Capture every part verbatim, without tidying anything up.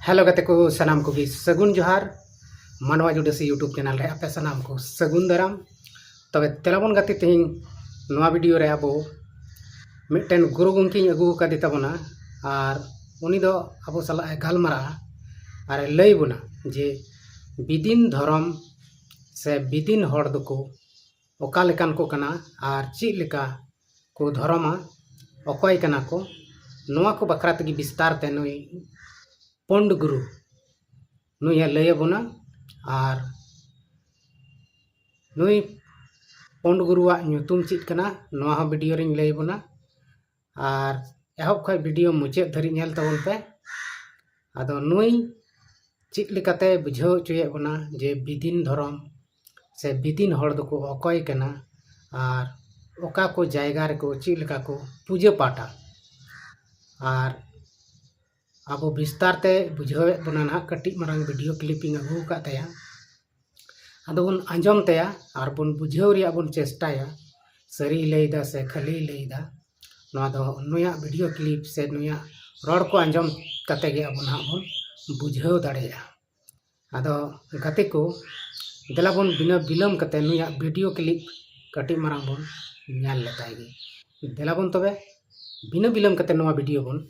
Hello ᱜᱟᱛᱮ ᱠᱚ, ᱥᱟᱱᱟᱢ ᱠᱚᱜᱮ ᱥᱟᱹᱜᱩᱱ ᱡᱚᱦᱟᱨ᱾ ᱢᱟᱱᱣᱟ ᱡᱩᱰᱟᱹᱥᱤ YouTube ᱪᱮᱱᱮᱞ ᱨᱮ ᱟᱯᱮ ᱥᱟᱱᱟᱢ ᱠᱚ ᱥᱟᱹᱜᱩᱱ ᱫᱟᱨᱟᱢ᱾ ᱛᱚᱵᱮ ᱫᱮᱞᱟ ᱵᱚᱱ ᱜᱟᱛᱮ, ᱛᱮᱦᱮᱧ ᱱᱚᱣᱟ ᱵᱷᱤᱰᱤᱭᱳ ᱨᱮ ᱟᱵᱚ ᱢᱤᱫᱴᱮᱱ ᱜᱩᱨᱩ ᱜᱚᱢᱠᱮᱧ ᱟᱹᱜᱩ ᱟᱠᱟᱫᱮ ᱛᱟᱵᱚᱱᱟ, ᱟᱨ ᱩᱱᱤ ᱫᱚ ᱟᱵᱚ ᱥᱟᱞᱟᱜ ᱮ ᱜᱟᱞᱢᱟᱨᱟᱜᱼᱟ ᱟᱨ ᱮ ᱞᱟᱹᱭ ᱵᱚᱱᱟ ᱡᱮ ᱵᱤᱫᱤᱱ ᱫᱷᱚᱨᱚᱢ ᱥᱮ ᱵᱤᱫᱤᱱ ᱦᱚᱲ ᱫᱚᱠᱚ ᱚᱠᱟ ᱞᱮᱠᱟᱱ ᱠᱚ ᱠᱟᱱᱟ ᱟᱨ ᱪᱮᱫ ᱞᱮᱠᱟ ᱠᱚ ᱫᱷᱚᱨᱚᱢᱟ, ᱚᱠᱚᱭ ᱠᱟᱱᱟ ᱠᱚ, ᱱᱚᱣᱟ ᱠᱚ ᱵᱟᱠᱷᱨᱟ ᱛᱮᱜᱮ ᱵᱤᱥᱛᱟᱨ ᱛᱮ ᱱᱩᱭ ᱯᱚᱱᱰ ᱜᱩᱨᱩ ᱱᱩᱭᱮ ᱞᱟᱹᱭ ᱟᱵᱚᱱᱟ᱾ ᱟᱨ ᱱᱩᱭ ᱯᱚᱱᱰ ᱜᱩᱨᱩᱣᱟᱜ ᱧᱩᱛᱩᱢ ᱪᱮᱫ ᱠᱟᱱᱟ, ᱱᱚᱣᱟ ᱦᱚᱸ ᱵᱷᱤᱰᱤᱭᱳ ᱨᱤᱧ ᱞᱟᱹᱭ ᱟᱵᱚᱱᱟ᱾ ᱟᱨ ᱮᱦᱚᱵ ᱠᱷᱚᱱ ᱵᱷᱤᱰᱤᱭᱳ ᱢᱩᱪᱟᱹᱫ ᱫᱷᱟᱹᱨᱤᱡ ᱧᱮᱞ ᱛᱟᱵᱚᱱ ᱯᱮ᱾ ᱟᱫᱚ ᱱᱩᱭ ᱪᱮᱫ ᱞᱮᱠᱟᱛᱮ ᱵᱩᱡᱷᱟᱹᱣ ᱦᱚᱪᱚᱭᱮᱫ ᱵᱚᱱᱟ ᱡᱮ ᱵᱤᱫᱤᱱ ᱫᱷᱚᱨᱚᱢ ᱥᱮ ᱵᱤᱫᱤᱱ ᱦᱚᱲ ᱫᱚᱠᱚ ᱚᱠᱚᱭ ᱠᱟᱱᱟ ᱟᱨ ᱚᱠᱟ ᱠᱚ ᱡᱟᱭᱜᱟ ᱨᱮᱠᱚ ᱪᱮᱫ ᱞᱮᱠᱟ ᱠᱚ ᱯᱩᱡᱟᱹ ᱯᱟᱴᱟ᱾ ᱟᱨ ᱟᱵᱚ ᱵᱤᱥᱛᱟᱨ ᱛᱮ ᱵᱩᱡᱷᱟᱹᱣᱮᱫ ᱵᱚᱱᱟ ᱱᱟᱦᱟᱜ, ᱠᱟᱹᱴᱤᱡ ᱢᱟᱨᱟᱝ ᱵᱷᱤᱰᱤᱭᱳ ᱠᱞᱤᱯ ᱤᱧ ᱟᱹᱜᱩ ᱟᱠᱟᱫ ᱛᱟᱭᱟ᱾ ᱟᱫᱚ ᱵᱚᱱ ᱟᱸᱡᱚᱢ ᱛᱟᱭᱟ ᱟᱨ ᱵᱚᱱ ᱵᱩᱡᱷᱟᱹᱣ ᱨᱮᱭᱟᱜ ᱵᱚᱱ ᱪᱮᱥᱴᱟᱭᱟ, ᱥᱟᱹᱨᱤᱭ ᱞᱟᱹᱭᱫᱟ ᱥᱮ ᱠᱷᱟᱹᱞᱤᱭ ᱞᱟᱹᱭᱫᱟ᱾ ᱱᱚᱣᱟ ᱫᱚ ᱱᱩᱭᱟᱜ ᱵᱷᱤᱰᱤᱭᱳ ᱠᱞᱤᱯ ᱥᱮ ᱱᱩᱭᱟᱜ ᱨᱚᱲ ᱠᱚ ᱟᱸᱡᱚᱢ ᱠᱟᱛᱮ ᱜᱮ ᱟᱵᱚ ᱱᱟᱦᱟᱜ ᱵᱚᱱ ᱵᱩᱡᱷᱟᱹᱣ ᱫᱟᱲᱮᱭᱟᱜᱼᱟ᱾ ᱟᱫᱚ ᱜᱟᱛᱮ ᱠᱚ, ᱫᱮᱞᱟ ᱵᱚᱱ ᱵᱤᱱᱟᱹ ᱵᱤᱞᱚᱢ ᱠᱟᱛᱮ ᱱᱩᱭᱟᱜ ᱵᱷᱤᱰᱤᱭᱳ ᱠᱞᱤᱯ ᱠᱟᱹᱴᱤᱡ ᱢᱟᱨᱟᱝ ᱵᱚᱱ ᱧᱮᱞ ᱞᱮᱛᱟᱭ ᱜᱮ᱾ ᱫᱮᱞᱟ ᱵᱚᱱ ᱛᱚᱵᱮ ᱵᱤᱱᱟᱹ ᱵᱤᱞᱚᱢ ᱠᱟᱛᱮ ᱱᱚᱣᱟ ᱵᱷᱤᱰᱤᱭᱳ ᱵᱚᱱ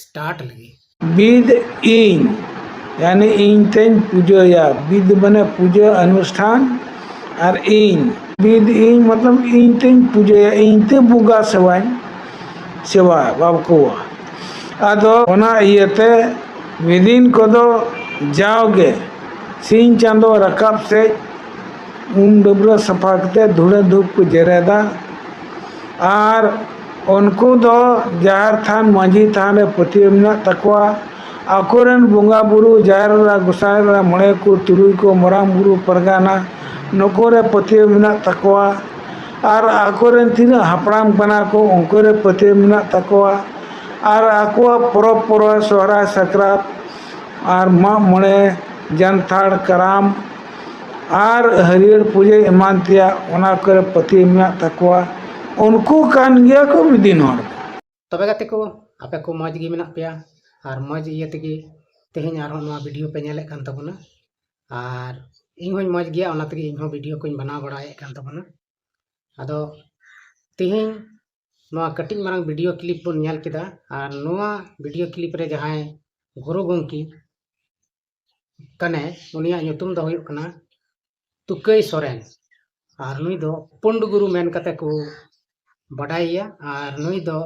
ᱥᱴᱟᱨᱴ ᱞᱮᱜᱮ᱾ ᱵᱤᱫ ᱤᱧ, ᱭᱟᱱᱤ ᱤᱧ ᱛᱮᱧ ᱯᱩᱡᱟᱹᱭᱟ᱾ ᱵᱤᱫ ᱢᱟᱱᱮ ᱯᱩᱡᱟᱹ ᱚᱱᱩᱥᱴᱷᱟᱱ, ᱟᱨ ᱤᱧ, ᱵᱤᱫ ᱤᱧ ᱢᱚᱛᱞᱚᱵ ᱤᱧ ᱛᱮᱧ ᱯᱩᱡᱟᱹᱭᱟ, ᱤᱧ ᱛᱮ ᱵᱚᱸᱜᱟ ᱥᱮᱵᱟᱧ ᱥᱮᱵᱟ ᱵᱟᱵᱠᱚᱣᱟ᱾ ᱟᱫᱚ ᱚᱱᱟ ᱤᱭᱟᱹᱛᱮ ᱵᱤᱫᱤᱱ ᱠᱚᱫᱚ ᱡᱟᱣᱜᱮ ᱥᱤᱧ ᱪᱟᱸᱫᱚ ᱨᱟᱠᱟᱵ ᱥᱮᱫ ᱩᱢ ᱰᱟᱹᱵᱽᱨᱟᱹ ᱥᱟᱯᱷᱟ ᱠᱟᱛᱮ ᱫᱷᱩᱲᱟᱹ ᱫᱷᱩᱯ ᱠᱚ ᱡᱮᱨᱮᱫᱟ᱾ ᱟᱨ ᱩᱱᱠᱩ ᱫᱚ ᱡᱟᱦᱮᱨ ᱛᱷᱟᱱ, ᱢᱟᱹᱡᱷᱤ ᱛᱷᱟᱱ ᱨᱮ ᱯᱟᱹᱛᱭᱟᱹᱣ ᱢᱮᱱᱟᱜ ᱛᱟᱠᱚᱣᱟ᱾ ᱟᱠᱚᱨᱮᱱ ᱵᱚᱸᱜᱟ ᱵᱩᱨᱩ, ᱡᱟᱦᱮᱨ ᱮᱨᱟ, ᱜᱚᱸᱥᱟᱭ ᱮᱨᱟ, ᱢᱚᱬᱮ ᱠᱚ, ᱛᱩᱨᱩᱭ ᱠᱚ, ᱢᱟᱨᱟᱝ ᱵᱩᱨᱩ, ᱯᱟᱨᱜᱟᱱᱟ, ᱱᱩᱠᱩ ᱨᱮ ᱯᱟᱹᱛᱭᱟᱹᱣ ᱢᱮᱱᱟᱜ ᱛᱟᱠᱚᱣᱟ᱾ ᱟᱨ ᱟᱠᱚᱨᱮᱱ ᱛᱤᱱᱟᱹᱜ ᱦᱟᱯᱲᱟᱢ ᱠᱟᱱᱟ ᱠᱚ, ᱩᱱᱠᱩ ᱨᱮ ᱯᱟᱹᱛᱭᱟᱹᱣ ᱢᱮᱱᱟᱜ ᱛᱟᱠᱚᱣᱟ᱾ ᱟᱨ ᱟᱠᱚᱣᱟᱜ ᱯᱚᱨᱚᱵᱽ ᱯᱚᱨᱚᱭ, ᱥᱚᱦᱨᱟᱭ, ᱥᱟᱠᱨᱟᱛ ᱟᱨ ᱢᱟᱜ ᱢᱚᱬᱮ, ᱡᱟᱱᱛᱷᱟᱲ, ᱠᱟᱨᱟᱢ ᱟᱨ ᱦᱟᱹᱨᱭᱟᱹᱲ ᱯᱩᱡᱟᱹ ᱮᱢᱟᱱ ᱛᱮᱭᱟᱜ, ᱚᱱᱟ ᱠᱚᱨᱮ ᱯᱟᱹᱛᱭᱟᱹᱣ ᱢᱮᱱᱟᱜ ᱛᱟᱠᱚᱣᱟ᱾ ᱩᱱᱠᱩ ᱠᱟᱱ ᱜᱮᱭᱟ ᱠᱚ ᱵᱤᱫᱤᱱ ᱦᱚᱲ ᱫᱚ᱾ ᱛᱚᱵᱮ ᱜᱟᱛᱮ ᱠᱚ, ᱟᱯᱮ ᱠᱚ ᱢᱚᱡᱽ ᱜᱮ ᱢᱮᱱᱟᱜ ᱯᱮᱭᱟ ᱟᱨ ᱢᱚᱡᱽ ᱤᱭᱟᱹ ᱛᱮᱜᱮ ᱛᱮᱦᱮᱧ ᱟᱨᱦᱚᱸ ᱱᱚᱣᱟ ᱵᱷᱤᱰᱤᱭᱳ ᱯᱮ ᱧᱮᱞᱮᱫ ᱠᱟᱱ ᱛᱟᱵᱚᱱᱟ᱾ ᱟᱨ ᱤᱧ ᱦᱚᱸᱧ ᱢᱚᱡᱽ ᱜᱮᱭᱟ, ᱚᱱᱟ ᱛᱮᱜᱮ ᱤᱧ ᱦᱚᱸ ᱵᱷᱤᱰᱤᱭᱳ ᱠᱚᱧ ᱵᱮᱱᱟᱣ ᱵᱟᱲᱟᱭᱮᱫ ᱠᱟᱱ ᱛᱟᱵᱚᱱᱟ᱾ ᱟᱫᱚ ᱛᱮᱦᱮᱧ ᱱᱚᱣᱟ ᱠᱟᱹᱴᱤᱡ ᱢᱟᱨᱟᱝ ᱵᱷᱤᱰᱤᱭᱳ ᱠᱞᱤᱯ ᱵᱚᱱ ᱧᱮᱞ ᱠᱮᱫᱟ᱾ ᱟᱨ ᱱᱚᱣᱟ ᱵᱷᱤᱰᱤᱭᱳ ᱠᱞᱤᱯ ᱨᱮ ᱡᱟᱦᱟᱸᱭ ᱜᱩᱨᱩ ᱜᱚᱢᱠᱮ ᱠᱟᱱᱟᱭ, ᱩᱱᱤᱭᱟᱜ ᱧᱩᱛᱩᱢ ᱫᱚ ᱦᱩᱭᱩᱜ ᱠᱟᱱᱟ ᱛᱩᱠᱟᱹᱭ ᱥᱚᱨᱮᱱ᱾ ᱟᱨ ᱱᱩᱭ ᱫᱚ ᱯᱩᱸᱰ ᱜᱩᱨᱩ ᱢᱮᱱ ᱠᱟᱛᱮ ᱠᱚ ᱵᱟᱰᱟᱭᱮᱭᱟ᱾ ᱟᱨ ᱱᱩᱭ ᱫᱚ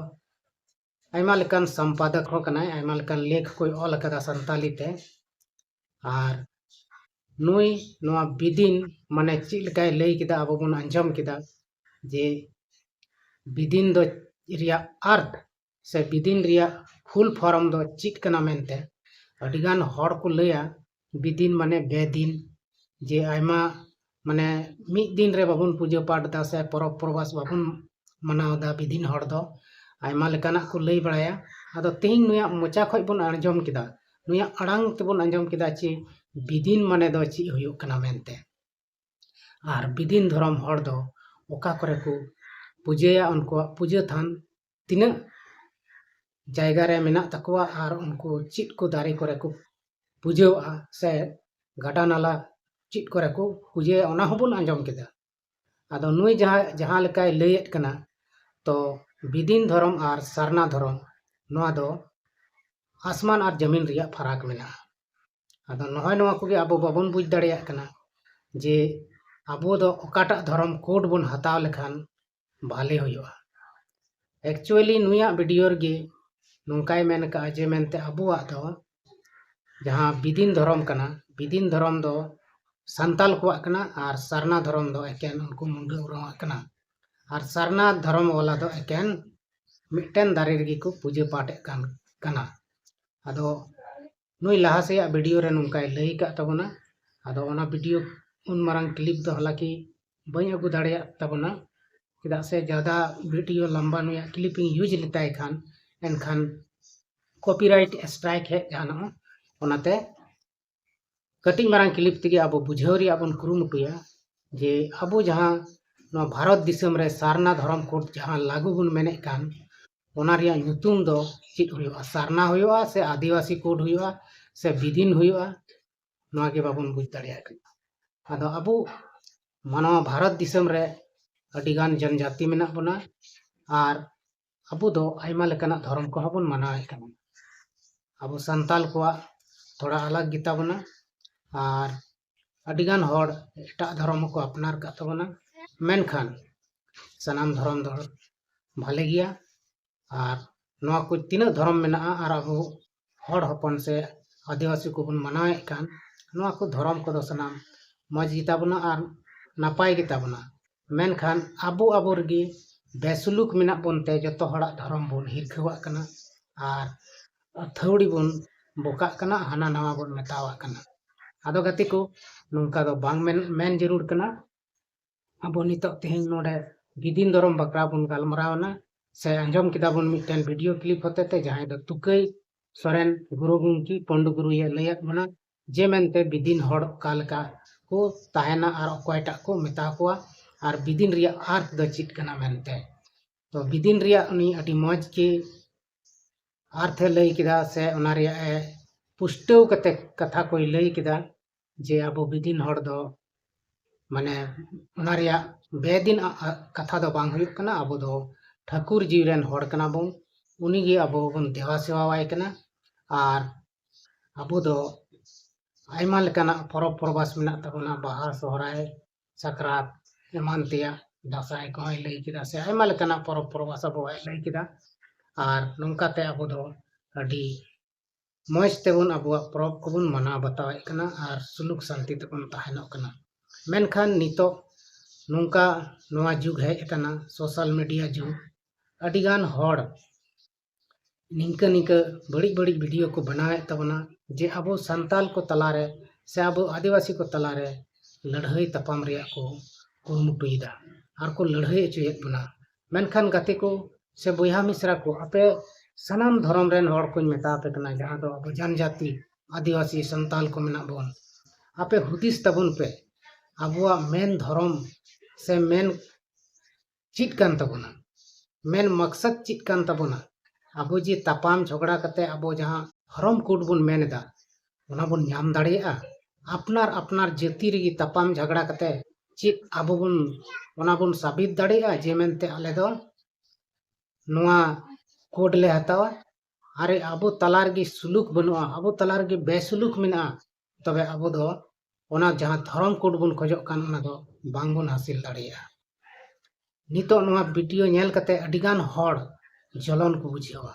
ᱟᱭᱢᱟ ᱞᱮᱠᱟᱱ ᱥᱚᱢᱯᱟᱫᱚᱠ ᱦᱚᱸ ᱠᱟᱱᱟᱭ, ᱟᱭᱢᱟ ᱞᱮᱠᱟᱱ ᱞᱮᱠᱷ ᱠᱚᱭ ᱚᱞ ᱟᱠᱟᱫᱟ ᱥᱟᱱᱛᱟᱞᱤ ᱛᱮ᱾ ᱟᱨ ᱱᱩᱭ ᱱᱚᱣᱟ ᱵᱤᱫᱤᱱ ᱢᱟᱱᱮ ᱪᱮᱫ ᱞᱮᱠᱟᱭ ᱞᱟᱹᱭ ᱠᱮᱫᱟ, ᱟᱵᱚ ᱵᱚᱱ ᱟᱸᱡᱚᱢ ᱠᱮᱫᱟ ᱡᱮ ᱵᱤᱫᱤᱱ ᱫᱚ ᱨᱮᱭᱟᱜ ᱟᱨᱛᱷ ᱥᱮ ᱵᱤᱫᱤᱱ ᱨᱮᱭᱟᱜ ᱯᱷᱩᱞ ᱯᱷᱚᱨᱢ ᱫᱚ ᱪᱮᱫ ᱠᱟᱱᱟ ᱢᱮᱱᱛᱮ᱾ ᱟᱹᱰᱤᱜᱟᱱ ᱦᱚᱲ ᱠᱚ ᱞᱟᱹᱭᱟ ᱵᱤᱫᱤᱱ ᱢᱟᱱᱮ ᱵᱮᱫᱤᱱ, ᱡᱮ ᱟᱭᱢᱟ ᱢᱟᱱᱮ ᱢᱤᱫ ᱫᱤᱱ ᱨᱮ ᱵᱟᱵᱚᱱ ᱯᱩᱡᱟᱹ ᱯᱟᱴ ᱮᱫᱟ ᱥᱮ ᱯᱚᱨᱚᱵᱽ ᱯᱚᱨᱵᱟᱥ ᱵᱟᱵᱚᱱ ᱢᱟᱱᱟᱣ ᱮᱫᱟ ᱵᱤᱫᱤᱱ ᱦᱚᱲ ᱫᱚ, ᱟᱭᱢᱟ ᱞᱮᱠᱟᱱᱟᱜ ᱠᱚ ᱞᱟᱹᱭ ᱵᱟᱲᱟᱭᱟ᱾ ᱟᱫᱚ ᱛᱮᱦᱮᱧ ᱱᱩᱭᱟᱜ ᱢᱚᱪᱟ ᱠᱷᱚᱱ ᱵᱚᱱ ᱟᱸᱡᱚᱢ ᱠᱮᱫᱟ, ᱱᱩᱭᱟᱜ ᱟᱲᱟᱝ ᱛᱮᱵᱚᱱ ᱟᱸᱡᱚᱢ ᱠᱮᱫᱟ ᱡᱮ ᱵᱤᱫᱤᱱ ᱢᱟᱱᱮ ᱫᱚ ᱪᱮᱫ ᱦᱩᱭᱩᱜ ᱠᱟᱱᱟ ᱢᱮᱱᱛᱮ᱾ ᱟᱨ ᱵᱤᱫᱤᱱ ᱫᱷᱚᱨᱚᱢ ᱦᱚᱲ ᱫᱚ ᱚᱠᱟ ᱠᱚᱨᱮ ᱠᱚ ᱯᱩᱡᱟᱹᱭᱟ, ᱩᱱᱠᱩᱣᱟᱜ ᱯᱩᱡᱟᱹ ᱛᱷᱟᱱ ᱛᱤᱱᱟᱹᱜ ᱡᱟᱭᱜᱟ ᱨᱮ ᱢᱮᱱᱟᱜ ᱛᱟᱠᱚᱣᱟ ᱟᱨ ᱩᱱᱠᱩ ᱪᱮᱫ ᱠᱚ ᱫᱟᱨᱮ ᱠᱚᱨᱮ ᱠᱚ ᱯᱩᱡᱟᱹᱣᱟᱜᱼᱟ ᱥᱮ ᱜᱟᱰᱟ ᱱᱟᱞᱟ ᱪᱮᱫ ᱠᱚᱨᱮ ᱠᱚ ᱯᱩᱡᱟᱹᱭᱟ, ᱚᱱᱟ ᱦᱚᱸᱵᱚᱱ ᱟᱸᱡᱚᱢ ᱠᱮᱫᱟ᱾ ᱟᱫᱚ ᱱᱩᱭ ᱡᱟᱦᱟᱸ, ᱡᱟᱦᱟᱸ ᱞᱮᱠᱟᱭ ᱞᱟᱹᱭᱮᱫ ᱠᱟᱱᱟ, ᱛᱚ ᱵᱤᱫᱤᱱ ᱫᱷᱚᱨᱚᱢ ᱟᱨ ᱥᱟᱨᱱᱟ ᱫᱷᱚᱨᱚᱢ, ᱱᱚᱣᱟ ᱫᱚ ᱟᱥᱢᱟᱱ ᱟᱨ ᱡᱟᱹᱢᱤᱱ ᱨᱮᱭᱟᱜ ᱯᱷᱟᱨᱟᱠ ᱢᱮᱱᱟᱜᱼᱟ᱾ ᱟᱫᱚ ᱱᱚᱜᱼᱚᱭ ᱱᱚᱣᱟ ᱠᱚᱜᱮ ᱟᱵᱚ ᱵᱟᱵᱚᱱ ᱵᱩᱡᱽ ᱫᱟᱲᱮᱭᱟᱜ ᱠᱟᱱᱟ ᱡᱮ ᱟᱵᱚ ᱫᱚ ᱚᱠᱟᱴᱟᱜ ᱫᱷᱚᱨᱚᱢ ᱠᱳᱰ ᱵᱚᱱ ᱦᱟᱛᱟᱣ ᱞᱮᱠᱷᱟᱱ ᱵᱷᱟᱞᱮ ᱦᱩᱭᱩᱜᱼᱟ᱾ ᱮᱠᱪᱩᱭᱮᱞᱤ ᱱᱩᱭᱟᱜ ᱵᱷᱤᱰᱤᱭᱳ ᱨᱮᱜᱮ ᱱᱚᱝᱠᱟᱭ ᱢᱮᱱ ᱠᱟᱜᱼᱟ ᱡᱮ ᱢᱮᱱᱛᱮ ᱟᱵᱚᱣᱟᱜ ᱫᱚ ᱡᱟᱦᱟᱸ ᱵᱤᱫᱤᱱ ᱫᱷᱚᱨᱚᱢ ᱠᱟᱱᱟ, ᱵᱤᱫᱤᱱ ᱫᱷᱚᱨᱚᱢ ᱫᱚ ᱥᱟᱱᱛᱟᱞ ᱠᱚᱣᱟᱜ ᱠᱟᱱᱟ ᱟᱨ ᱥᱟᱨᱱᱟ ᱫᱷᱚᱨᱚᱢ ᱫᱚ ᱮᱠᱮᱱ ᱩᱱᱠᱩ ᱢᱩᱱᱰᱟᱹ ᱩᱨᱟᱣᱟᱜ ᱠᱟᱱᱟ᱾ ᱟᱨ ᱥᱟᱨᱱᱟ ᱫᱷᱚᱨᱚᱢ ᱣᱟᱞᱟ ᱫᱚ ᱮᱠᱮᱱ ᱢᱤᱫᱴᱮᱱ ᱫᱟᱨᱮ ᱨᱮᱜᱮ ᱠᱚ ᱯᱩᱡᱟᱹ ᱯᱟᱴᱮᱫ ᱠᱟᱱ ᱠᱟᱱᱟ᱾ ᱟᱫᱚ ᱱᱩᱭ ᱞᱟᱦᱟ ᱥᱮᱭᱟᱜ ᱵᱷᱤᱰᱤᱭᱳ ᱨᱮ ᱱᱚᱝᱠᱟᱭ ᱞᱟᱹᱭ ᱟᱠᱟᱫ ᱛᱟᱵᱚᱱᱟ᱾ ᱟᱫᱚ ᱚᱱᱟ ᱵᱷᱤᱰᱤᱭᱳ ᱩᱱ ᱢᱟᱨᱟᱝ ᱠᱞᱤᱯ ᱫᱚ ᱦᱟᱞᱟᱠᱤ ᱵᱟᱹᱧ ᱟᱹᱜᱩ ᱫᱟᱲᱮᱭᱟᱜ ᱛᱟᱵᱚᱱᱟ, ᱪᱮᱫᱟᱜ ᱥᱮ ᱡᱟᱫᱟ ᱵᱷᱤᱰᱤᱭᱳ ᱞᱟᱢᱵᱟ ᱱᱩᱭᱟᱜ ᱠᱞᱤᱯ ᱤᱧ ᱤᱭᱩᱡᱽ ᱞᱮᱛᱟᱭ ᱠᱷᱟᱱ ᱮᱱᱠᱷᱟᱱ ᱠᱚᱯᱤᱨᱟᱭᱤᱴ ᱥᱴᱨᱟᱭᱤᱠ ᱦᱮᱡ ᱜᱟᱱᱚᱜᱼᱟ᱾ ᱚᱱᱟᱛᱮ ᱠᱟᱹᱴᱤᱡ ᱢᱟᱨᱟᱝ ᱠᱞᱤᱯ ᱛᱮᱜᱮ ᱟᱵᱚ ᱵᱩᱡᱷᱟᱹᱣ ᱨᱮᱭᱟᱜ ᱵᱚᱱ ᱠᱩᱨᱩᱢᱩᱴᱩᱭᱟ ᱡᱮ ᱟᱵᱚ ᱡᱟᱦᱟᱸ ᱱᱚᱣᱟ ᱵᱷᱟᱨᱚᱛ ᱫᱤᱥᱚᱢ ᱨᱮ ᱥᱟᱨᱱᱟ ᱫᱷᱚᱨᱚᱢ ᱠᱳᱰ ᱡᱟᱦᱟᱸ ᱞᱟᱹᱜᱩ ᱵᱚᱱ ᱢᱮᱱᱮᱫ ᱠᱟᱱ, ᱚᱱᱟ ᱨᱮᱭᱟᱜ ᱧᱩᱛᱩᱢ ᱫᱚ ᱪᱮᱫ ᱦᱩᱭᱩᱜᱼᱟ? ᱥᱟᱨᱱᱟ ᱦᱩᱭᱩᱜᱼᱟ ᱥᱮ ᱟᱹᱫᱤᱵᱟᱹᱥᱤ ᱠᱳᱰ ᱦᱩᱭᱩᱜᱼᱟ ᱥᱮ ᱵᱤᱫᱤᱱ ᱦᱩᱭᱩᱜᱼᱟ? ᱱᱚᱣᱟ ᱜᱮ ᱵᱟᱵᱚᱱ ᱵᱩᱡᱽ ᱫᱟᱲᱮᱭᱟᱜ ᱠᱟᱱᱟ᱾ ᱟᱫᱚ ᱟᱵᱚ ᱢᱟᱱᱣᱟ ᱵᱷᱟᱨᱚᱛ ᱫᱤᱥᱚᱢ ᱨᱮ ᱟᱹᱰᱤᱜᱟᱱ ᱡᱚᱱᱡᱟᱹᱛᱤ ᱢᱮᱱᱟᱜ ᱵᱚᱱᱟ, ᱟᱨ ᱟᱵᱚ ᱫᱚ ᱟᱭᱢᱟ ᱞᱮᱠᱟᱱᱟᱜ ᱫᱷᱚᱨᱚᱢ ᱠᱚᱦᱚᱸ ᱵᱚᱱ ᱢᱟᱱᱟᱣᱮᱫ ᱠᱟᱱᱟ᱾ ᱟᱵᱚ ᱥᱟᱱᱛᱟᱞ ᱠᱚᱣᱟᱜ ᱛᱷᱚᱲᱟ ᱟᱞᱟᱜᱽ ᱜᱮᱛᱟ ᱵᱚᱱᱟ, ᱟᱨ ᱟᱹᱰᱤᱜᱟᱱ ᱦᱚᱲ ᱮᱴᱟᱜ ᱫᱷᱚᱨᱚᱢ ᱦᱚᱸᱠᱚ ᱟᱯᱱᱟᱨ ᱠᱟᱜ ᱛᱟᱵᱚᱱᱟ᱾ ᱢᱮᱱᱠᱷᱟᱱ ᱥᱟᱱᱟᱢ ᱫᱷᱚᱨᱚᱢ ᱫᱚ ᱵᱷᱟᱞᱮ ᱜᱮᱭᱟ, ᱟᱨ ᱱᱚᱣᱟ ᱠᱚ ᱛᱤᱱᱟᱹᱜ ᱫᱷᱚᱨᱚᱢ ᱢᱮᱱᱟᱜᱼᱟ ᱟᱨ ᱟᱵᱚ ᱦᱚᱲ ᱦᱚᱯᱚᱱ ᱥᱮ ᱟᱹᱫᱤᱵᱟᱹᱥᱤ ᱠᱚᱵᱚᱱ ᱢᱟᱱᱟᱣᱮᱫ ᱠᱟᱱ, ᱱᱚᱣᱟ ᱠᱚ ᱫᱷᱚᱨᱚᱢ ᱠᱚᱫᱚ ᱥᱟᱱᱟᱢ ᱢᱚᱡᱽ ᱜᱮᱛᱟ ᱵᱚᱱᱟ ᱟᱨ ᱱᱟᱯᱟᱭ ᱜᱮᱛᱟ ᱵᱚᱱᱟ᱾ ᱢᱮᱱᱠᱷᱟᱱ ᱟᱵᱚ ᱟᱵᱚ ᱨᱮᱜᱮ ᱵᱮᱥᱩᱞᱩᱠ ᱢᱮᱱᱟᱜ ᱵᱚᱱ ᱛᱮ ᱡᱚᱛᱚ ᱦᱚᱲᱟᱜ ᱫᱷᱚᱨᱚᱢ ᱵᱚᱱ ᱦᱤᱨᱠᱷᱟᱹᱣᱟᱜ ᱠᱟᱱᱟ ᱟᱨ ᱟᱹᱛᱷᱟᱹᱣᱲᱤ ᱵᱚᱱ ᱵᱚᱠᱟᱜ ᱠᱟᱱᱟ, ᱦᱟᱱᱟ ᱱᱟᱣᱟ ᱵᱚᱱ ᱢᱮᱛᱟᱣᱟᱜ ᱠᱟᱱᱟ᱾ ᱟᱫᱚ ᱜᱟᱛᱮ ᱠᱚ, ᱱᱚᱝᱠᱟ ᱫᱚ ᱵᱟᱝ ᱢᱮᱱ, ᱢᱮᱱ ᱡᱟᱹᱨᱩᱲ ᱠᱟᱱᱟ᱾ ᱟᱵᱚ ᱱᱤᱛᱚᱜ ᱛᱮᱦᱮᱧ ᱱᱚᱰᱮ ᱵᱤᱫᱤᱱ ᱫᱷᱚᱨᱚᱢ ᱵᱟᱠᱷᱨᱟ ᱵᱚᱱ ᱜᱟᱞᱢᱟᱨᱟᱣ ᱮᱱᱟ, ᱥᱮ ᱟᱸᱡᱚᱢ ᱠᱮᱫᱟ ᱵᱚᱱ ᱢᱤᱫᱴᱮᱱ ᱵᱷᱤᱰᱤᱭᱳ ᱠᱞᱤᱯ ᱦᱚᱛᱮᱛᱮ, ᱡᱟᱦᱟᱸᱭ ᱫᱚ ᱛᱩᱠᱟᱹᱭ ᱥᱚᱨᱮᱱ ᱜᱩᱨᱩ ᱜᱚᱢᱠᱮ ᱯᱚᱱᱰᱩ ᱜᱩᱨᱩᱭᱮ ᱞᱟᱹᱭᱟᱫ ᱵᱚᱱᱟ ᱡᱮ ᱢᱮᱱᱛᱮ ᱵᱤᱫᱤᱱ ᱦᱚᱲ ᱚᱠᱟ ᱞᱮᱠᱟ ᱠᱚ ᱛᱟᱦᱮᱱᱟ ᱟᱨ ᱚᱠᱚᱭᱴᱟᱜ ᱠᱚ ᱢᱮᱛᱟ ᱠᱚᱣᱟ ᱟᱨ ᱵᱤᱫᱤᱱ ᱨᱮᱭᱟᱜ ᱟᱨᱛᱷ ᱫᱚ ᱪᱮᱫ ᱠᱟᱱᱟ ᱢᱮᱱᱛᱮ᱾ ᱛᱚ ᱵᱤᱫᱤᱱ ᱨᱮᱭᱟᱜ ᱩᱱᱤ ᱟᱹᱰᱤ ᱢᱚᱡᱽ ᱜᱮ ᱟᱨᱛᱷ ᱮ ᱞᱟᱹᱭ ᱠᱮᱫᱟ, ᱥᱮ ᱚᱱᱟ ᱨᱮᱭᱟᱜ ᱮ ᱯᱩᱥᱴᱟᱹᱣ ᱠᱟᱛᱮ ᱠᱟᱛᱷᱟ ᱠᱚᱭ ᱞᱟᱹᱭ ᱠᱮᱫᱟ ᱡᱮ ᱟᱵᱚ ᱵᱤᱫᱤᱱ ᱦᱚᱲ ᱫᱚ, ᱢᱟᱱᱮ, ᱚᱱᱟ ᱨᱮᱭᱟᱜ ᱵᱮᱫᱤᱱ ᱟ-, ᱟ-, ᱠᱟᱛᱷᱟ ᱫᱚ ᱵᱟᱝ ᱦᱩᱭᱩᱜ ᱠᱟᱱᱟ᱾ ᱟᱵᱚ ᱫᱚ ᱴᱷᱟᱹᱠᱩᱨ ᱡᱤᱣᱤ ᱨᱮᱱ ᱦᱚᱲ ᱠᱟᱱᱟ ᱵᱚᱱ, ᱩᱱᱤ ᱜᱮ ᱟᱵᱚ ᱵᱚᱱ ᱫᱮᱵᱟ ᱥᱮᱵᱟᱣᱟᱭ ᱠᱟᱱᱟ᱾ ᱟᱨ ᱟᱵᱚ ᱫᱚ ᱟᱭᱢᱟ ᱞᱮᱠᱟᱱᱟᱜ ᱯᱚᱨᱚᱵᱽ ᱯᱚᱨᱵᱟᱥ ᱢᱮᱱᱟᱜ ᱛᱟᱵᱚᱱᱟ, ᱵᱟᱦᱟ, ᱥᱚᱦᱨᱟᱭ, ᱥᱟᱠᱨᱟᱛ, ᱮᱢᱟᱱ ᱛᱮᱭᱟᱜ, ᱫᱟᱸᱥᱟᱭ ᱠᱚᱦᱚᱸᱭ ᱞᱟᱹᱭ ᱠᱮᱫᱟ, ᱥᱮ ᱟᱭᱢᱟ ᱞᱮᱠᱟᱱᱟᱜ ᱯᱚᱨᱚᱵᱽ ᱯᱚᱨᱵᱟᱥ ᱟᱵᱚᱣᱟᱜ ᱮ ᱞᱟᱹᱭ ᱠᱮᱫᱟ᱾ ᱟᱨ ᱱᱚᱝᱠᱟᱛᱮ ᱟᱵᱚ ᱫᱚ ᱟᱹᱰᱤ ᱢᱚᱡᱽ ᱛᱮᱵᱚᱱ ᱟᱵᱚᱣᱟᱜ ᱯᱚᱨᱚᱵᱽ ᱠᱚᱵᱚᱱ ᱢᱟᱱᱟᱣ ᱵᱟᱛᱟᱣᱮᱫ ᱠᱟᱱᱟ ᱟᱨ ᱥᱩᱞᱩᱠ ᱥᱟᱱᱛᱤ ᱛᱮᱵᱚᱱ ᱛᱟᱦᱮᱱᱚᱜ ᱠᱟᱱᱟ᱾ ᱢᱮᱱᱠᱷᱟᱱ ᱱᱤᱛᱚᱜ ᱱᱚᱝᱠᱟ ᱱᱚᱣᱟ ᱡᱩᱜᱽ ᱦᱮᱡ ᱟᱠᱟᱱᱟ, ᱥᱳᱥᱟᱞ ᱢᱤᱰᱤᱭᱟ ᱡᱩᱜᱽ, ᱟᱹᱰᱤᱜᱟᱱ ᱦᱚᱲ ᱱᱤᱝᱠᱟᱹ ᱱᱤᱝᱠᱟᱹ ᱵᱟᱹᱲᱤᱡ ᱵᱟᱹᱲᱤᱡ ᱵᱷᱤᱰᱤᱭᱳ ᱠᱚ ᱵᱮᱱᱟᱣᱮᱫ ᱛᱟᱵᱚᱱᱟ, ᱡᱮ ᱟᱵᱚ ᱥᱟᱱᱛᱟᱞ ᱠᱚ ᱛᱟᱞᱟᱨᱮ ᱥᱮ ᱟᱵᱚ ᱟᱹᱫᱤᱵᱟᱹᱥᱤ ᱠᱚ ᱛᱟᱞᱟᱨᱮ ᱞᱟᱹᱲᱦᱟᱹᱭ ᱛᱟᱯᱟᱢ ᱨᱮᱭᱟᱜ ᱠᱚ ᱠᱩᱨᱩᱢᱩᱴᱩᱭᱮᱫᱟ ᱟᱨ ᱠᱚ ᱞᱟᱹᱲᱦᱟᱹᱭ ᱦᱚᱪᱚᱭᱮᱫ ᱵᱚᱱᱟ᱾ ᱢᱮᱱᱠᱷᱟᱱ ᱜᱟᱛᱮ ᱠᱚ ᱥᱮ ᱵᱚᱭᱦᱟ ᱢᱤᱥᱨᱟ ᱠᱚ, ᱟᱯᱮ ᱥᱟᱱᱟᱢ ᱫᱷᱚᱨᱚᱢ ᱨᱮᱱ ᱦᱚᱲ ᱠᱚᱧ ᱢᱮᱛᱟ ᱟᱯᱮ ᱠᱟᱱᱟ, ᱡᱟᱦᱟᱸ ᱫᱚ ᱟᱵᱚ ᱡᱟᱱᱡᱟᱛᱤ, ᱟᱹᱫᱤᱵᱟᱹᱥᱤ, ᱥᱟᱱᱛᱟᱞ ᱠᱚ ᱢᱮᱱᱟᱜ ᱵᱚᱱ, ᱟᱯᱮ ᱦᱩᱫᱤᱥ ᱛᱟᱵᱚᱱ ᱯᱮ, ᱟᱵᱚᱣᱟᱜ ᱢᱮᱱ ᱫᱷᱚᱨᱚᱢ ᱥᱮ ᱢᱮᱱ ᱪᱮᱫ ᱠᱟᱱ ᱛᱟᱵᱚᱱᱟ? ᱢᱮᱱ ᱢᱚᱠᱥᱚᱫ ᱪᱮᱫ ᱠᱟᱱ ᱛᱟᱵᱚᱱᱟ? ᱟᱵᱚ ᱡᱮ ᱛᱟᱯᱟᱢ ᱡᱷᱚᱜᱽᱲᱟ ᱠᱟᱛᱮ ᱟᱵᱚ ᱡᱟᱦᱟᱸ ᱫᱷᱚᱨᱚᱢ ᱠᱳᱰ ᱵᱚᱱ ᱢᱮᱱ ᱮᱫᱟ, ᱚᱱᱟ ᱵᱚᱱ ᱧᱟᱢ ᱫᱟᱲᱮᱭᱟᱜᱼᱟ? ᱟᱯᱱᱟᱨ ᱟᱯᱱᱟᱨ ᱡᱟᱹᱛᱤ ᱨᱮᱜᱮ ᱛᱟᱯᱟᱢ ᱡᱷᱟᱜᱽᱲᱟ ᱠᱟᱛᱮ ᱪᱮᱫ ᱟᱵᱚ ᱵᱚᱱ, ᱚᱱᱟ ᱵᱚᱱ ᱥᱟᱵᱤᱛ ᱫᱟᱲᱮᱭᱟᱜᱼᱟ ᱡᱮ ᱢᱮᱱᱛᱮ ᱟᱞᱮ ᱫᱚ ᱱᱚᱣᱟ ᱠᱳᱰ ᱞᱮ ᱦᱟᱛᱟᱣᱟ? ᱟᱨᱮ ᱟᱵᱚ ᱛᱟᱞᱟ ᱨᱮᱜᱮ ᱥᱩᱞᱩᱠ ᱵᱟᱹᱱᱩᱜᱼᱟ, ᱟᱵᱚ ᱛᱟᱞᱟ ᱨᱮᱜᱮ ᱵᱮᱥᱩᱞᱩᱠ ᱢᱮᱱᱟᱜᱼᱟ, ᱛᱚᱵᱮ ᱟᱵᱚ ᱫᱚ ᱚᱱᱟ ᱡᱟᱦᱟᱸ ᱫᱷᱚᱨᱚᱢ ᱠᱳᱰ ᱵᱚᱱ ᱠᱷᱚᱡᱚᱜ ᱠᱟᱱ, ᱚᱱᱟ ᱫᱚ ᱵᱟᱝᱵᱚᱱ ᱦᱟᱹᱥᱤᱞ ᱫᱟᱲᱮᱭᱟᱜᱼᱟ᱾ ᱱᱤᱛᱚᱜ ᱱᱚᱣᱟ ᱵᱷᱤᱰᱤᱭᱳ ᱧᱮᱞ ᱠᱟᱛᱮ ᱟᱹᱰᱤᱜᱟᱱ ᱦᱚᱲ ᱡᱚᱞᱚᱱ ᱠᱚ ᱵᱩᱡᱷᱟᱹᱣᱟ᱾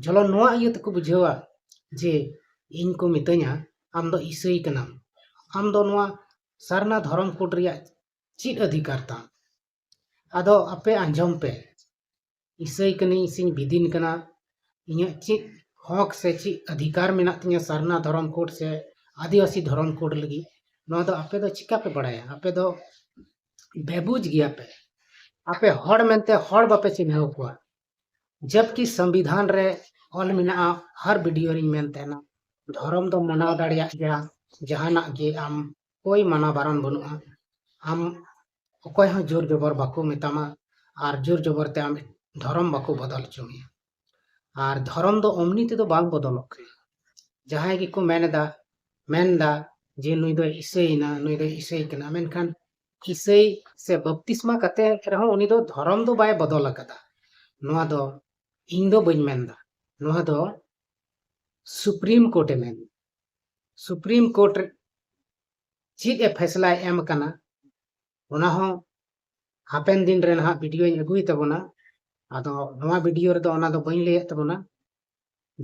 ᱡᱚᱞᱚᱱ ᱱᱚᱣᱟ ᱤᱭᱟᱹ ᱛᱮᱠᱚ ᱵᱩᱡᱷᱟᱹᱣᱟ ᱡᱮ ᱤᱧ ᱠᱚ ᱢᱤᱛᱟᱹᱧᱟ, "ᱟᱢ ᱫᱚ ᱤᱥᱟᱹᱭ ᱠᱟᱱᱟᱢ, ᱟᱢ ᱫᱚ ᱱᱚᱣᱟ ᱥᱟᱨᱱᱟ ᱫᱷᱚᱨᱚᱢ ᱠᱳᱰ ᱨᱮᱭᱟᱜ ᱪᱮᱫ ᱚᱫᱷᱤᱠᱟᱨ ᱛᱟᱢ?" ᱟᱫᱚ ᱟᱯᱮ ᱟᱸᱡᱚᱢ ᱯᱮ, ᱤᱥᱟᱹᱭ ᱠᱟᱹᱱᱟᱹᱧ ᱥᱮᱧ ᱵᱤᱫᱤᱱ ᱠᱟᱱᱟ, ᱤᱧᱟᱹᱜ ᱪᱮᱫ ᱦᱚᱠ ᱥᱮ ᱪᱮᱫ ᱚᱫᱷᱤᱠᱟᱨ ᱢᱮᱱᱟᱜ ᱛᱤᱧᱟᱹ ᱥᱟᱨᱱᱟ ᱫᱷᱚᱨᱚᱢ ᱠᱳᱰ ᱥᱮ ᱟᱹᱫᱤᱵᱟᱹᱥᱤ ᱫᱷᱚᱨᱚᱢ ᱠᱳᱰ ᱞᱟᱹᱜᱤᱫ? ᱱᱚᱣᱟ ᱫᱚ ᱟᱯᱮ ᱫᱚ ᱪᱤᱠᱟ ᱯᱮ ᱵᱟᱲᱟᱭᱟ? ᱟᱯᱮ ᱫᱚ ᱵᱮᱵᱩᱡᱽ ᱜᱮᱭᱟ ᱯᱮ᱾ ᱟᱯᱮ ᱦᱚᱲ ᱢᱮᱱᱛᱮ ᱦᱚᱲ ᱵᱟᱯᱮ ᱪᱤᱱᱦᱟᱹᱣ ᱠᱚᱣᱟ, ᱡᱚᱵᱠᱤ ᱥᱚᱝᱵᱤᱫᱷᱟᱱ ᱨᱮ ᱚᱞ ᱢᱮᱱᱟᱜᱼᱟ, ᱦᱟᱨ ᱵᱷᱤᱰᱤᱭᱳ ᱨᱤᱧ ᱢᱮᱱ ᱛᱟᱦᱮᱱᱟ, ᱫᱷᱚᱨᱚᱢ ᱫᱚ ᱢᱟᱱᱟᱣ ᱫᱟᱲᱮᱭᱟᱜ ᱜᱮᱭᱟ, ᱡᱟᱦᱟᱱᱟᱜ ᱜᱮ ᱟᱢ ᱠᱳᱭ ᱢᱟᱱᱟ ᱵᱟᱨᱚᱱ ᱵᱟᱹᱱᱩᱜᱼᱟ᱾ ᱟᱢ ᱚᱠᱚᱭ ᱦᱚᱸ ᱡᱳᱨ ᱡᱚᱵᱚᱨ ᱵᱟᱠᱚ ᱢᱮᱛᱟᱢᱟ ᱟᱨ ᱡᱳᱨ ᱡᱚᱵᱚᱨ ᱛᱮ ᱟᱢ ᱫᱷᱚᱨᱚᱢ ᱵᱟᱠᱚ ᱵᱚᱫᱚᱞ ᱦᱚᱪᱚ ᱢᱮᱭᱟ᱾ ᱟᱨ ᱫᱷᱚᱨᱚᱢ ᱫᱚ ᱚᱢᱱᱤ ᱛᱮᱫᱚ ᱵᱟᱝ ᱵᱚᱫᱚᱞᱚᱜ ᱠᱟᱱᱟ᱾ ᱡᱟᱦᱟᱸᱭ ᱜᱮᱠᱚ ᱢᱮᱱ ᱮᱫᱟ, ᱢᱮᱱ ᱮᱫᱟ ᱡᱮ ᱱᱩᱭ ᱫᱚᱭ ᱤᱥᱟᱹᱭᱮᱱᱟ, ᱱᱩᱭ ᱫᱚᱭ ᱤᱥᱟᱹᱭ ᱠᱟᱱᱟ, ᱢᱮᱱᱠᱷᱟᱱ ᱤᱥᱟᱹᱭ ᱥᱮ ᱵᱟᱯᱛᱤᱥᱢᱟ ᱠᱟᱛᱮ ᱨᱮᱦᱚᱸ ᱩᱱᱤ ᱫᱚ ᱫᱷᱚᱨᱚᱢ ᱫᱚ ᱵᱟᱭ ᱵᱚᱫᱚᱞ ᱟᱠᱟᱫᱟ᱾ ᱱᱚᱣᱟ ᱫᱚ ᱤᱧ ᱫᱚ ᱵᱟᱹᱧ ᱢᱮᱱ ᱮᱫᱟ, ᱱᱚᱣᱟ ᱫᱚ ᱥᱩᱯᱨᱤᱢ ᱠᱳᱨᱴ ᱮ ᱢᱮᱱ, ᱥᱩᱯᱨᱤᱢ ᱠᱳᱨᱴ ᱨᱮ ᱪᱮᱫ ᱮ ᱯᱷᱮᱥᱞᱟᱭ ᱮᱢ ᱟᱠᱟᱱᱟ, ᱚᱱᱟ ᱦᱚᱸ ᱦᱟᱯᱮᱱ ᱫᱤᱱ ᱨᱮ ᱱᱟᱦᱟᱜ ᱵᱷᱤᱰᱤᱭᱳᱧ ᱟᱹᱜᱩᱭ ᱛᱟᱵᱚᱱᱟ᱾ ᱟᱫᱚ ᱱᱚᱣᱟ ᱵᱷᱤᱰᱤᱭᱳ ᱨᱮᱫᱚ ᱚᱱᱟ ᱫᱚ ᱵᱟᱹᱧ ᱞᱟᱹᱭᱮᱫ ᱛᱟᱵᱚᱱᱟ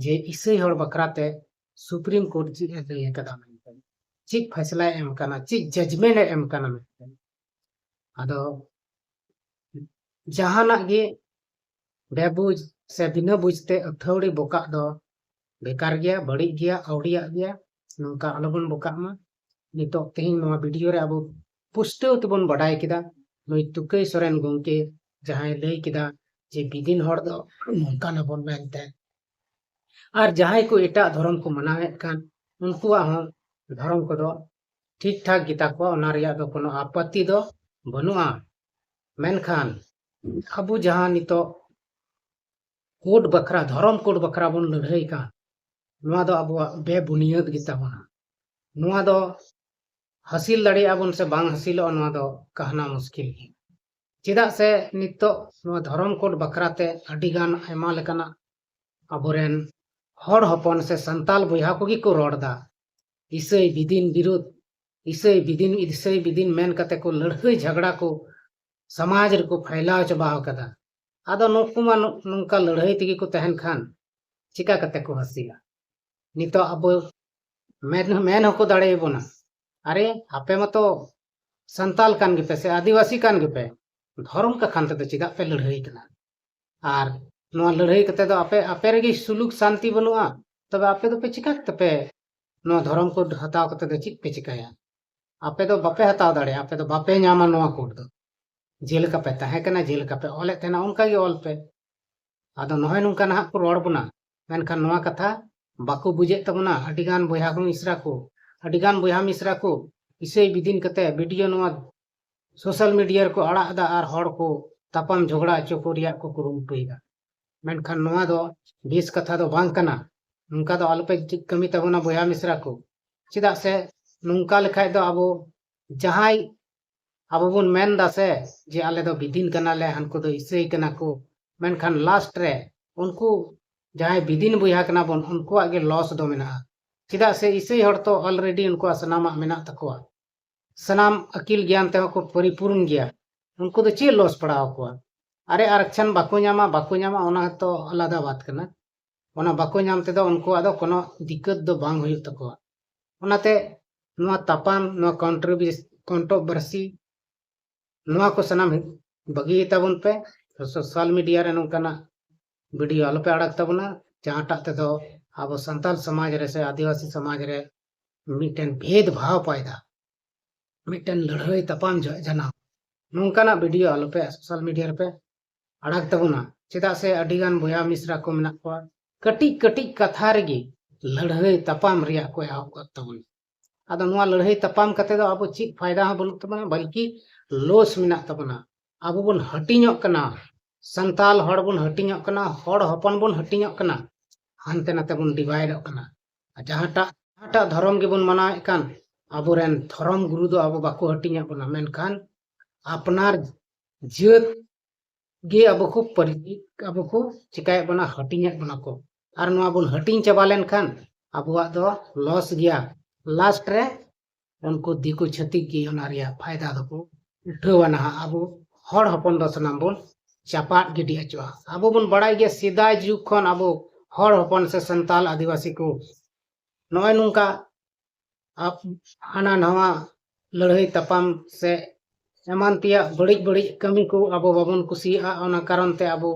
ᱡᱮ ᱤᱥᱟᱹᱭ ᱦᱚᱲ ᱵᱟᱠᱷᱨᱟ ᱛᱮ ᱥᱩᱯᱨᱤᱢ ᱠᱳᱨᱴ ᱪᱮᱫ ᱮ ᱞᱟᱹᱭ ᱟᱠᱟᱫᱟ ᱢᱮᱱᱛᱮ, ᱪᱮᱫ ᱯᱷᱮᱥᱞᱟᱭ ᱮᱢ ᱟᱠᱟᱱᱟ, ᱪᱮᱫ ᱡᱟᱡᱽᱢᱮᱱᱴ ᱮ ᱮᱢ ᱟᱠᱟᱱᱟ ᱢᱮᱱᱛᱮ᱾ ᱟᱫᱚ ᱡᱟᱦᱟᱱᱟᱜ ᱜᱮ ᱵᱮᱵᱩᱡᱽ ᱥᱮ ᱵᱤᱱᱟᱹ ᱵᱩᱡᱽ ᱛᱮ ᱟᱹᱛᱷᱟᱹᱣᱲᱤ ᱵᱚᱠᱟᱜ ᱫᱚ ᱵᱮᱠᱟᱨ ᱜᱮᱭᱟ, ᱵᱟᱹᱲᱤᱡ ᱜᱮᱭᱟ, ᱟᱹᱣᱲᱤᱭᱟᱜ ᱜᱮᱭᱟ᱾ ᱱᱚᱝᱠᱟ ᱟᱞᱚᱵᱚᱱ ᱵᱚᱠᱟᱜ ᱢᱟ᱾ ᱱᱤᱛᱚᱜ ᱛᱮᱦᱮᱧ ᱱᱚᱣᱟ ᱵᱷᱤᱰᱤᱭᱳ ᱨᱮ ᱟᱵᱚ ᱯᱩᱥᱴᱟᱹᱣ ᱛᱮᱵᱚᱱ ᱵᱟᱰᱟᱭ ᱠᱮᱫᱟ, ᱱᱩᱭ ᱛᱩᱠᱟᱹᱭ ᱥᱚᱨᱮᱱ ᱜᱚᱢᱠᱮ ᱡᱟᱦᱟᱸᱭ ᱞᱟᱹᱭ ᱠᱮᱫᱟ ᱡᱮ ᱵᱤᱫᱤᱱ ᱦᱚᱲ ᱫᱚ ᱱᱚᱝᱠᱟᱱ ᱟᱵᱚᱱ ᱢᱮᱱᱛᱮ, ᱟᱨ ᱡᱟᱦᱟᱸᱭ ᱠᱚ ᱮᱴᱟᱜ ᱫᱷᱚᱨᱚᱢ ᱠᱚ ᱢᱟᱱᱟᱣᱮᱫ ᱠᱟᱱ, ᱩᱱᱠᱩᱣᱟᱜ ᱦᱚᱸ ᱫᱷᱚᱨᱚᱢ ᱠᱚᱫᱚ ᱴᱷᱤᱠ ᱴᱷᱟᱠ ᱜᱮᱛᱟ ᱠᱚᱣᱟ, ᱚᱱᱟ ᱨᱮᱭᱟᱜ ᱫᱚ ᱠᱳᱱᱳ ᱟᱯᱚᱛᱛᱤ ᱫᱚ ᱵᱟᱹᱱᱩᱜᱼᱟ᱾ ᱢᱮᱱᱠᱷᱟᱱ ᱟᱵᱚ ᱡᱟᱦᱟᱸ ᱱᱤᱛᱚᱜ ᱠᱳᱰ ᱵᱟᱠᱷᱨᱟ, ᱫᱷᱚᱨᱚᱢ ᱠᱳᱰ ᱵᱟᱠᱷᱨᱟ ᱵᱚᱱ ᱞᱟᱹᱲᱦᱟᱹᱭ ᱠᱟᱱ, ᱱᱚᱣᱟ ᱫᱚ ᱟᱵᱚᱣᱟᱜ ᱵᱮᱵᱩᱱᱤᱭᱟᱹᱫ ᱜᱮᱛᱟ ᱵᱚᱱᱟ᱾ ᱱᱚᱣᱟ ᱫᱚ ᱦᱟᱹᱥᱤᱞ ᱫᱟᱲᱮᱭᱟᱜᱼᱟ ᱵᱚᱱ ᱥᱮ ᱵᱟᱝ ᱦᱟᱹᱥᱤᱞᱚᱜᱼᱟ, ᱱᱚᱣᱟ ᱫᱚ ᱠᱟᱦᱱᱟ ᱢᱩᱥᱠᱤᱞ ᱜᱮ᱾ ᱪᱮᱫᱟᱜ ᱥᱮ ᱱᱤᱛᱚᱜ ᱱᱚᱣᱟ ᱫᱷᱚᱨᱚᱢ ᱠᱳᱰ ᱵᱟᱠᱷᱨᱟ ᱛᱮ ᱟᱹᱰᱤ ᱜᱟᱱ ᱟᱭᱢᱟ ᱞᱮᱠᱟᱱᱟᱜ ᱟᱵᱚᱨᱮᱱ ᱦᱚᱲ ᱦᱚᱯᱚᱱ ᱥᱮ ᱥᱟᱱᱛᱟᱞ ᱵᱚᱭᱦᱟ ᱠᱚᱜᱮ ᱠᱚ ᱨᱚᱲ ᱮᱫᱟ᱾ ᱤᱥᱟᱹᱭ ᱵᱤᱫᱤᱱ ᱵᱤᱨᱩᱫᱷ, ᱤᱥᱟᱹᱭ ᱵᱤᱫᱤᱱ, ᱤᱥᱟᱹᱭ ᱵᱤᱫᱤᱱ ᱢᱮᱱ ᱠᱟᱛᱮ ᱠᱚ ᱞᱟᱹᱲᱦᱟᱹᱭ ᱡᱷᱟᱜᱽᱲᱟ ᱠᱚ ᱥᱚᱢᱟᱡᱽ ᱨᱮᱠᱚ ᱯᱷᱟᱭᱞᱟᱣ ᱪᱟᱵᱟ ᱟᱠᱟᱫᱟ᱾ ᱟᱫᱚ ᱱᱩᱠᱩ ᱢᱟ ᱱᱚ-, ᱱᱚᱝᱠᱟ ᱞᱟᱹᱲᱦᱟᱹᱭ ᱛᱮᱜᱮ ᱠᱚ ᱛᱟᱦᱮᱱ ᱠᱷᱟᱱ ᱪᱤᱠᱟ ᱠᱟᱛᱮ ᱠᱚ ᱦᱟᱹᱥᱤᱞᱟ? ᱱᱤᱛᱚᱜ ᱟᱵᱚ ᱢᱮᱱ, ᱢᱮᱱ ᱦᱚᱸᱠᱚ ᱫᱟᱲᱮᱭᱟᱵᱚᱱᱟ, "ᱟᱨᱮ, ᱟᱯᱮ ᱢᱟᱛᱚ ᱥᱟᱱᱛᱟᱞ ᱠᱟᱱ ᱜᱮᱯᱮ ᱥᱮ ᱟᱹᱫᱤᱵᱟᱹᱥᱤ ᱠᱟᱱ ᱜᱮᱯᱮ, ᱫᱷᱚᱨᱚᱢ ᱠᱟᱠᱷᱟᱱ ᱛᱮᱫᱚ ᱪᱮᱫᱟᱜ ᱯᱮ ᱞᱟᱹᱲᱦᱟᱹᱭ ᱠᱟᱱᱟ? ᱟᱨ ᱱᱚᱣᱟ ᱞᱟᱹᱲᱦᱟᱹᱭ ᱠᱟᱛᱮ ᱫᱚ ᱟᱯᱮ, ᱟᱯᱮ ᱨᱮᱜᱮ ᱥᱩᱞᱩᱠ ᱥᱟᱱᱛᱤ ᱵᱟᱹᱱᱩᱜᱼᱟ, ᱛᱚᱵᱮ ᱟᱯᱮ ᱫᱚᱯᱮ ᱪᱤᱠᱟ ᱠᱟᱛᱮ ᱯᱮ ᱱᱚᱣᱟ ᱫᱷᱚᱨᱚᱢ ᱠᱳᱰ ᱦᱟᱛᱟᱣ ᱠᱟᱛᱮ ᱫᱚ ᱪᱮᱫ ᱯᱮ ᱪᱤᱠᱟᱹᱭᱟ? ᱟᱯᱮ ᱫᱚ ᱵᱟᱯᱮ ᱦᱟᱛᱟᱣ ᱫᱟᱲᱮᱭᱟᱜᱼᱟ, ᱟᱯᱮ ᱫᱚ ᱵᱟᱯᱮ ᱧᱟᱢᱟ ᱱᱚᱣᱟ ᱠᱳᱰ ᱫᱚ᱾ ᱡᱮᱞᱮᱠᱟ ᱯᱮ ᱛᱟᱦᱮᱸ ᱠᱟᱱᱟ, ᱡᱮᱞᱮᱠᱟ ᱯᱮ ᱚᱞᱮᱫ ᱛᱟᱦᱮᱱᱟ, ᱚᱱᱠᱟ ᱜᱮ ᱚᱞ ᱯᱮ᱾" ᱟᱫᱚ ᱱᱚᱜᱼᱚᱭ ᱱᱚᱝᱠᱟ ᱱᱟᱦᱟᱜ ᱠᱚ ᱨᱚᱲ ᱵᱚᱱᱟ, ᱢᱮᱱᱠᱷᱟᱱ ᱱᱚᱣᱟ ᱠᱟᱛᱷᱟ ᱵᱟᱠᱚ ᱵᱩᱡᱮᱫ ᱛᱟᱵᱚᱱᱟ᱾ ᱟᱹᱰᱤᱜᱟᱱ ᱵᱚᱭᱦᱟ ᱠᱚ ᱢᱤᱥᱨᱟ ᱠᱚ, ᱟᱹᱰᱤᱜᱟᱱ ᱵᱚᱭᱦᱟ ᱢᱤᱥᱨᱟ ᱠᱚ ᱤᱥᱟᱹᱭ ᱵᱤᱫᱤᱱ ᱠᱟᱛᱮ ᱵᱷᱤᱰᱤᱭᱳ ᱱᱚᱣᱟ ᱥᱳᱥᱟᱞ ᱢᱤᱰᱤᱭᱟ ᱨᱮᱠᱚ ᱟᱲᱟᱜ ᱮᱫᱟ ᱟᱨ ᱦᱚᱲ ᱠᱚ ᱛᱟᱯᱟᱢ ᱡᱷᱚᱜᱽᱲᱟ ᱦᱚᱪᱚ ᱠᱚ ᱨᱮᱭᱟᱜ ᱠᱚ ᱠᱩᱨᱩᱢᱩᱴᱩᱭᱮᱫᱟ᱾ ᱢᱮᱱᱠᱷᱟᱱ ᱱᱚᱣᱟ ᱫᱚ ᱵᱮᱥ ᱠᱟᱛᱷᱟ ᱫᱚ ᱵᱟᱝ ᱠᱟᱱᱟ᱾ ᱱᱚᱝᱠᱟ ᱫᱚ ᱟᱞᱚᱯᱮ ᱪᱮᱫ ᱠᱟᱹᱢᱤ ᱛᱟᱵᱚᱱᱟ ᱵᱚᱭᱦᱟ ᱢᱤᱥᱨᱟ ᱠᱚ᱾ ᱪᱮᱫᱟᱜ ᱥᱮ ᱱᱚᱝᱠᱟ ᱞᱮᱠᱷᱟᱡ ᱫᱚ ᱟᱵᱚ ᱡᱟᱦᱟᱸᱭ ᱟᱵᱚ ᱵᱚᱱ ᱢᱮᱱ ᱫᱟ ᱥᱮ ᱡᱮ ᱟᱞᱮ ᱫᱚ ᱵᱤᱫᱤᱱ ᱠᱟᱱᱟᱞᱮ, ᱦᱟᱱᱠᱩ ᱫᱚ ᱤᱥᱟᱹᱭ ᱠᱟᱱᱟ ᱠᱚ, ᱢᱮᱱᱠᱷᱟᱱ ᱞᱟᱥᱴ ᱨᱮ ᱩᱱᱠᱩ ᱡᱟᱦᱟᱸᱭ ᱵᱤᱫᱤᱱ ᱵᱚᱭᱦᱟ ᱠᱟᱱᱟ ᱵᱚᱱ, ᱩᱱᱠᱩᱣᱟᱜ ᱜᱮ ᱞᱚᱥ ᱫᱚ ᱢᱮᱱᱟᱜᱼᱟ᱾ ᱪᱮᱫᱟᱜ ᱥᱮ ᱤᱥᱟᱹᱭ ᱦᱚᱲ ᱛᱚ ᱚᱞᱨᱮᱰᱤ ᱩᱱᱠᱩᱣᱟᱜ ᱥᱟᱱᱟᱢᱟᱜ ᱢᱮᱱᱟᱜ ᱛᱟᱠᱚᱣᱟ, ᱥᱟᱱᱟᱢ ᱟᱹᱠᱤᱞ ᱜᱮᱭᱟᱱ ᱛᱮᱦᱚᱸ ᱠᱚ ᱯᱚᱨᱤᱯᱩᱨᱱ ᱜᱮᱭᱟ᱾ ᱩᱱᱠᱩ ᱫᱚ ᱪᱮᱫ ᱞᱚᱥ ᱯᱟᱲᱟᱣ ᱟᱠᱚᱣᱟ? ᱟᱨᱮ, ᱟᱨᱠᱪᱷᱟᱱ ᱵᱟᱠᱚ ᱧᱟᱢᱟ, ᱵᱟᱠᱚ ᱧᱟᱢᱟ, ᱚᱱᱟ ᱦᱚᱸᱛᱚ ᱟᱞᱟᱫᱟ ᱵᱟᱛ ᱠᱟᱱᱟ᱾ ᱚᱱᱟ ᱵᱟᱠᱚ ᱧᱟᱢ ᱛᱮᱫᱚ ᱩᱱᱠᱩᱣᱟᱜ ᱫᱚ ᱠᱳᱱᱳ ᱫᱤᱠᱠᱟᱹᱛ ᱫᱚ ᱵᱟᱝ ᱦᱩᱭᱩᱜ ᱛᱟᱠᱚᱣᱟ᱾ ᱚᱱᱟᱛᱮ ᱱᱚᱣᱟ ᱛᱟᱯᱟᱢ, ᱱᱚᱣᱟ ᱠᱚᱱᱴᱨᱳᱵᱤᱥ-, ᱠᱚᱱᱴᱨᱳᱵᱟᱨᱥᱤ, ᱱᱚᱣᱟ ᱠᱚ ᱥᱟᱱᱟᱢ ᱵᱟᱹᱜᱤ ᱛᱟᱵᱚᱱ ᱯᱮ᱾ ᱥᱳᱥᱟᱞ ᱢᱤᱰᱤᱭᱟ ᱨᱮ ᱱᱚᱝᱠᱟᱱᱟᱜ ᱵᱷᱤᱰᱤᱭᱳ ᱟᱞᱚᱯᱮ ᱟᱲᱟᱜ ᱛᱟᱵᱚᱱᱟ, ᱡᱟᱦᱟᱸᱴᱟᱜ ᱛᱮᱫᱚ ᱟᱵᱚ ᱥᱟᱱᱛᱟᱞ ᱥᱚᱢᱟᱡᱽ ᱨᱮ ᱥᱮ ᱟᱹᱫᱤᱵᱟᱹᱥᱤ ᱥᱚᱢᱟᱡᱽ ᱨᱮ ᱢᱤᱫᱴᱮᱱ ᱵᱷᱮᱫᱽ ᱵᱷᱟᱣ ᱯᱟᱭᱫᱟ, ᱢᱤᱫᱴᱮᱱ ᱞᱟᱹᱲᱦᱟᱹᱭ ᱛᱟᱯᱟᱢ ᱡᱚ-, ᱡᱟᱱᱟᱢ᱾ ᱱᱚᱝᱠᱟᱱᱟᱜ ᱵᱷᱤᱰᱤᱭᱳ ᱟᱞᱚᱯᱮ ᱥᱳᱥᱟᱞ ᱢᱤᱰᱤᱭᱟ ᱨᱮᱯᱮ ᱟᱲᱟᱜ ᱛᱟᱵᱚᱱᱟ᱾ ᱪᱮᱫᱟᱜ ᱥᱮ ᱟᱹᱰᱤᱜᱟᱱ ᱵᱚᱭᱦᱟ ᱢᱤᱥᱨᱟ ᱠᱚ ᱢᱮᱱᱟᱜ ᱠᱚᱣᱟ, ᱠᱟᱹᱴᱤᱡ ᱠᱟᱹᱴᱤᱡ ᱠᱟᱛᱷᱟ ᱨᱮᱜᱮ ᱞᱟᱹᱲᱦᱟᱹᱭ ᱛᱟᱯᱟᱢ ᱨᱮᱭᱟᱜ ᱠᱚ ᱮᱦᱚᱵ ᱠᱟᱜ ᱛᱟᱵᱚᱱᱟ᱾ ᱟᱫᱚ ᱱᱚᱣᱟ ᱞᱟᱹᱲᱦᱟᱹᱭ ᱛᱟᱯᱟᱢ ᱠᱟᱛᱮ ᱫᱚ ᱟᱵᱚ ᱪᱮᱫ ᱯᱷᱟᱭᱫᱟ ᱦᱚᱸ ᱵᱟᱹᱱᱩᱜ ᱛᱟᱵᱚᱱᱟ, ᱵᱚᱞᱠᱤ ᱞᱚᱥ ᱢᱮᱱᱟᱜ ᱛᱟᱵᱚᱱᱟ᱾ ᱟᱵᱚ ᱵᱚᱱ ᱦᱟᱹᱴᱤᱧᱚᱜ ᱠᱟᱱᱟ, ᱥᱟᱱᱛᱟᱞ ᱦᱚᱲ ᱵᱚᱱ ᱦᱟᱹᱴᱤᱧᱚᱜ ᱠᱟᱱᱟ, ᱦᱚᱲ ᱦᱚᱯᱚᱱ ᱵᱚᱱ ᱦᱟᱹᱴᱤᱧᱚᱜ ᱠᱟᱱᱟ, ᱦᱟᱱᱛᱮ ᱱᱟᱛᱮ ᱵᱚᱱ ᱰᱤᱵᱷᱟᱭᱤᱰᱚᱜ ᱠᱟᱱᱟ᱾ ᱟᱨ ᱡᱟᱦᱟᱸᱴᱟᱜ ᱡᱟᱦᱟᱸᱴᱟᱜ ᱫᱷᱚᱨᱚᱢ ᱜᱮᱵᱚᱱ ᱢᱟᱱᱟᱣᱮᱫ ᱠᱟᱱ, ᱟᱵᱚᱨᱮᱱ ᱫᱷᱚᱨᱚᱢ ᱜᱩᱨᱩ ᱫᱚ ᱟᱵᱚ ᱵᱟᱠᱚ ᱦᱟᱹᱴᱤᱧᱮᱫ ᱵᱚᱱᱟ, ᱢᱮᱱᱠᱷᱟᱱ ᱟᱯᱱᱟᱨ ᱡᱟᱹᱛ ᱜᱮ ᱟᱵᱚ ᱠᱚ ᱯᱟᱹᱨᱤ ᱟᱵᱚ ᱠᱚ ᱪᱤᱠᱟᱭᱮᱫ ᱵᱚᱱᱟ, ᱦᱟᱹᱴᱤᱧᱮᱫ ᱵᱚᱱᱟ ᱠᱚ᱾ ᱟᱨ ᱱᱚᱣᱟ ᱵᱚᱱ ᱦᱟᱹᱴᱤᱧ ᱪᱟᱵᱟ ᱞᱮᱱᱠᱷᱟᱱ ᱟᱵᱚᱣᱟᱜ ᱫᱚ ᱞᱚᱥ ᱜᱮᱭᱟ᱾ ᱞᱟᱥᱴ ᱨᱮ ᱩᱱᱠᱩ ᱫᱤᱠᱩ ᱪᱷᱟᱹᱛᱤᱠ ᱜᱮ ᱚᱱᱟ ᱨᱮᱭᱟᱜ ᱯᱷᱟᱭᱫᱟ ᱫᱚᱠᱚ ᱩᱴᱷᱟᱹᱣᱟ ᱱᱟᱦᱟᱜ, ᱟᱵᱚ ᱦᱚᱲ ᱦᱚᱯᱚᱱ ᱫᱚ ᱥᱟᱱᱟᱢ ᱵᱚᱱ ᱪᱟᱯᱟᱫ ᱜᱤᱰᱤ ᱦᱚᱪᱚᱜᱼᱟ᱾ ᱟᱵᱚ ᱵᱚᱱ ᱵᱟᱲᱟᱭ ᱜᱮᱭᱟ, ᱥᱮᱫᱟᱭ ᱡᱩᱜᱽ ᱠᱷᱚᱱ ᱟᱵᱚ ᱦᱚᱲ ᱦᱚᱯᱚᱱ ᱥᱮ ᱥᱟᱱᱛᱟᱞ ᱟᱹᱫᱤᱵᱟᱹᱥᱤ ᱠᱚ ᱱᱚᱜᱼᱚᱭ ᱱᱚᱝᱠᱟ ᱟᱯ-, ᱦᱟᱱᱟ ᱱᱟᱣᱟ ᱞᱟᱹᱲᱦᱟᱹᱭ ᱛᱟᱯᱟᱢ ᱥᱮ ᱮᱢᱟᱱ ᱛᱮᱭᱟᱜ ᱵᱟᱹᱲᱤᱡ ᱵᱟᱹᱲᱤᱡ ᱠᱟᱹᱢᱤ ᱠᱚ ᱟᱵᱚ ᱵᱟᱵᱚᱱ ᱠᱩᱥᱤᱭᱟᱜᱼᱟ᱾ ᱚᱱᱟ ᱠᱟᱨᱚᱱ ᱛᱮ ᱟᱵᱚ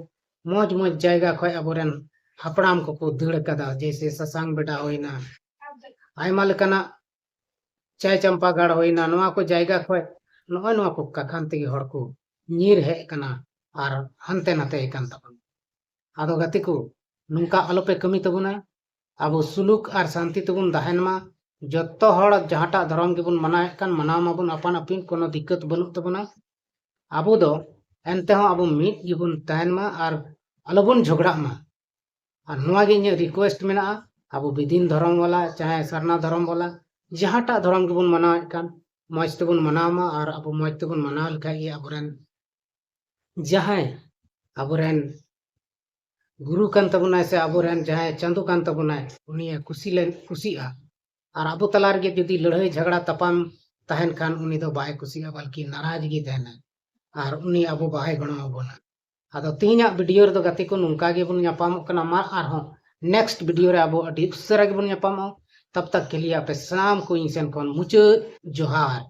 ᱢᱚᱡᱽ ᱢᱚᱡᱽ ᱡᱟᱭᱜᱟ ᱠᱷᱚᱱ ᱟᱵᱚᱨᱮᱱ ᱦᱟᱯᱲᱟᱢ ᱠᱚᱠᱚ ᱫᱟᱹᱲ ᱟᱠᱟᱫᱟ, ᱡᱮᱭᱥᱮ ᱥᱟᱥᱟᱝ ᱵᱮᱰᱟ ᱦᱩᱭᱱᱟ, ᱟᱭᱢᱟ ᱞᱮᱠᱟᱱᱟᱜ ᱪᱟᱭ ᱪᱟᱢᱯᱟ ᱜᱟᱲ ᱦᱩᱭᱱᱟ, ᱱᱚᱣᱟ ᱠᱚ ᱡᱟᱭᱜᱟ ᱠᱷᱚᱱ ᱱᱚᱜᱼᱚᱭ ᱱᱚᱣᱟ ᱠᱚ ᱠᱟᱠᱷᱟᱱ ᱛᱮᱜᱮ ᱦᱚᱲ ᱠᱚ ᱧᱤᱨ ᱦᱮᱡ ᱟᱠᱟᱱᱟ ᱟᱨ ᱦᱟᱱᱛᱮ ᱱᱟᱛᱮ ᱟᱠᱟᱱ ᱛᱟᱵᱚᱱᱟ᱾ ᱟᱫᱚ ᱜᱟᱛᱮ ᱠᱚ, ᱱᱚᱝᱠᱟ ᱟᱞᱚᱯᱮ ᱠᱟᱹᱢᱤ ᱛᱟᱵᱚᱱᱟ᱾ ᱟᱵᱚ ᱥᱩᱞᱩᱠ ᱟᱨ ᱥᱟᱱᱛᱤ ᱛᱮᱵᱚᱱ ᱛᱟᱦᱮᱱ ᱢᱟ᱾ ᱡᱚᱛᱚ ᱦᱚᱲ ᱡᱟᱦᱟᱸᱴᱟᱜ ᱫᱷᱚᱨᱚᱢ ᱜᱮᱵᱚᱱ ᱢᱟᱱᱟᱣᱮᱫ ᱠᱟᱱ, ᱢᱟᱱᱟᱣ ᱢᱟᱵᱚᱱ ᱟᱯᱟᱱ ᱟᱹᱯᱤᱱ, ᱠᱳᱱᱳ ᱫᱤᱠᱠᱟᱹᱛ ᱵᱟᱹᱱᱩᱜ ᱛᱟᱵᱚᱱᱟ᱾ ᱟᱵᱚ ᱫᱚ ᱮᱱᱛᱮ ᱦᱚᱸ ᱟᱵᱚ ᱢᱤᱫ ᱜᱮᱵᱚᱱ ᱛᱟᱦᱮᱱ ᱢᱟ ᱟᱨ ᱟᱞᱚᱵᱚᱱ ᱡᱷᱚᱜᱽᱲᱟᱜ ᱢᱟ᱾ ᱟᱨ ᱱᱚᱣᱟ ᱜᱮ ᱤᱧᱟᱹᱜ ᱨᱤᱠᱩᱭᱮᱥᱴ ᱢᱮᱱᱟᱜᱼᱟ, ᱟᱵᱚ ᱵᱤᱫᱤᱱ ᱫᱷᱚᱨᱚᱢ ᱵᱟᱞᱟ ᱪᱟᱦᱮ ᱥᱟᱨᱱᱟ ᱫᱷᱚᱨᱚᱢ ᱵᱟᱞᱟ ᱡᱟᱦᱟᱸᱴᱟᱜ ᱫᱷᱚᱨᱚᱢ ᱜᱮᱵᱚᱱ ᱢᱟᱱᱟᱣᱮᱫ ᱠᱟᱱ, ᱢᱚᱡᱽ ᱛᱮᱵᱚᱱ ᱢᱟᱱᱟᱣ ᱢᱟ᱾ ᱟᱨ ᱟᱵᱚ ᱢᱚᱡᱽ ᱛᱮᱵᱚᱱ ᱢᱟᱱᱟᱣ ᱞᱮᱠᱷᱟᱡ ᱜᱮ ᱟᱵᱚᱨᱮᱱ ᱡᱟᱦᱟᱸᱭ ᱟᱵᱚᱨᱮᱱ ᱜᱩᱨᱩ ᱠᱟᱱ ᱛᱟᱵᱚᱱᱟᱭ ᱥᱮ ᱟᱵᱚᱨᱮᱱ ᱡᱟᱦᱟᱸᱭ ᱪᱟᱸᱫᱳ ᱠᱟᱱ ᱛᱟᱵᱚᱱᱟᱭ, ᱩᱱᱤᱭᱮ ᱠᱩᱥᱤ ᱞᱮᱱ ᱠᱩᱥᱤᱜᱼᱟ᱾ ᱟᱨ ᱟᱵᱚ ᱛᱟᱞᱟ ᱨᱮᱜᱮ ᱡᱩᱫᱤ ᱞᱟᱹᱲᱦᱟᱹᱭ ᱡᱷᱟᱜᱽᱲᱟ ᱛᱟᱯᱟᱢ ᱛᱟᱦᱮᱱ ᱠᱷᱟᱱ, ᱩᱱᱤ ᱫᱚ ᱵᱟᱭ ᱠᱩᱥᱤᱜᱼᱟ, ᱵᱚᱞᱠᱤ ᱱᱟᱨᱟᱡᱽ ᱜᱮ ᱛᱟᱦᱮᱱᱟ᱾ ᱟᱨ ᱩᱱᱤ ᱟᱵᱚ ᱵᱟᱭ ᱜᱚᱲᱚ ᱟᱵᱚᱱᱟ᱾ ᱟᱫᱚ ᱛᱮᱦᱮᱧᱟᱜ ᱵᱷᱤᱰᱤᱭᱳ ᱨᱮᱫᱚ ᱜᱟᱛᱮ ᱠᱚ ᱱᱚᱝᱠᱟ ᱜᱮᱵᱚᱱ ᱧᱟᱯᱟᱢᱚᱜ ᱠᱟᱱᱟ᱾ ᱢᱟ ᱟᱨᱦᱚᱸ ᱱᱮᱠᱥᱴ ᱵᱷᱤᱰᱤᱭᱳ ᱨᱮ ᱟᱵᱚ ᱟᱹᱰᱤ ᱩᱥᱟᱹᱨᱟ ᱜᱮᱵᱚᱱ ᱧᱟᱯᱟᱢᱚᱜᱼᱟ᱾ ᱛᱟᱵ ᱛᱟᱠ ᱠᱮ ᱞᱤᱭᱮ ᱟᱯᱮ ᱥᱟᱱᱟᱢ ᱠᱚ ᱤᱧ ᱥᱮᱱ ᱠᱷᱚᱱ ᱢᱩᱪᱟᱹᱫ ᱡᱚᱦᱟᱨ᱾